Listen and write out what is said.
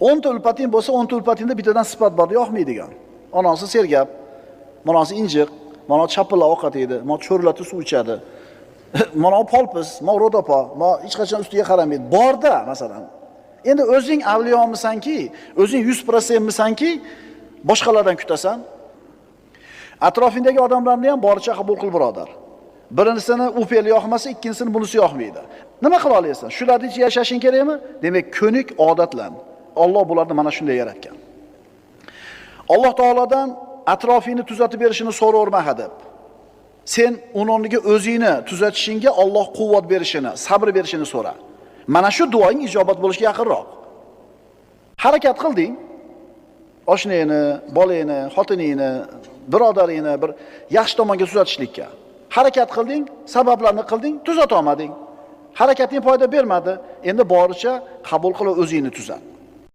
10 ta ulpating bo'lsa, 10 ta ulpatingda bittadan sifat bor, yoqmaydigan. Onasi sergap, manasi injiq, mana chapilla ovqat yeydi, mana cho'rlatib suv ichadi. Mana polpis, mana ro'dopo, mana hech qachon ustiga qaramaydi. Borda, masalan. Endi o'zing avliyomisanki, o'zing 100% misanki, boshqalardan kutasan. Atrofingdagi odamlarni ham boricha qabul qil, birodar. Birinchisini u fe'li yoqmasa, ikkinchisini bunisi yoqmaydi. Nima qila olasan? Shularni ichida yashashing kerakmi? Demak, ko'nik, odatlan. Alloh bularni mana shunday yaratgan. Alloh taolodan atrofingni tuzatib berishini so'raverma deb. Sen uni o'rniga o'zingni tuzatishingga Alloh quvvat berishini, sabr berishini so'ra. Mana shu duoing ijobat bo'lishiga yaqinroq. Harakat qilding, oshnangni, bolangni, xotiningni, birodaringni bir yaxshi tomonga tuzatishlikka. Harakat qilding, sabablarni qilding, tuzata olmading. Harakating foyda bermadi. Endi boricha qabul qilib o'zingni tuzat.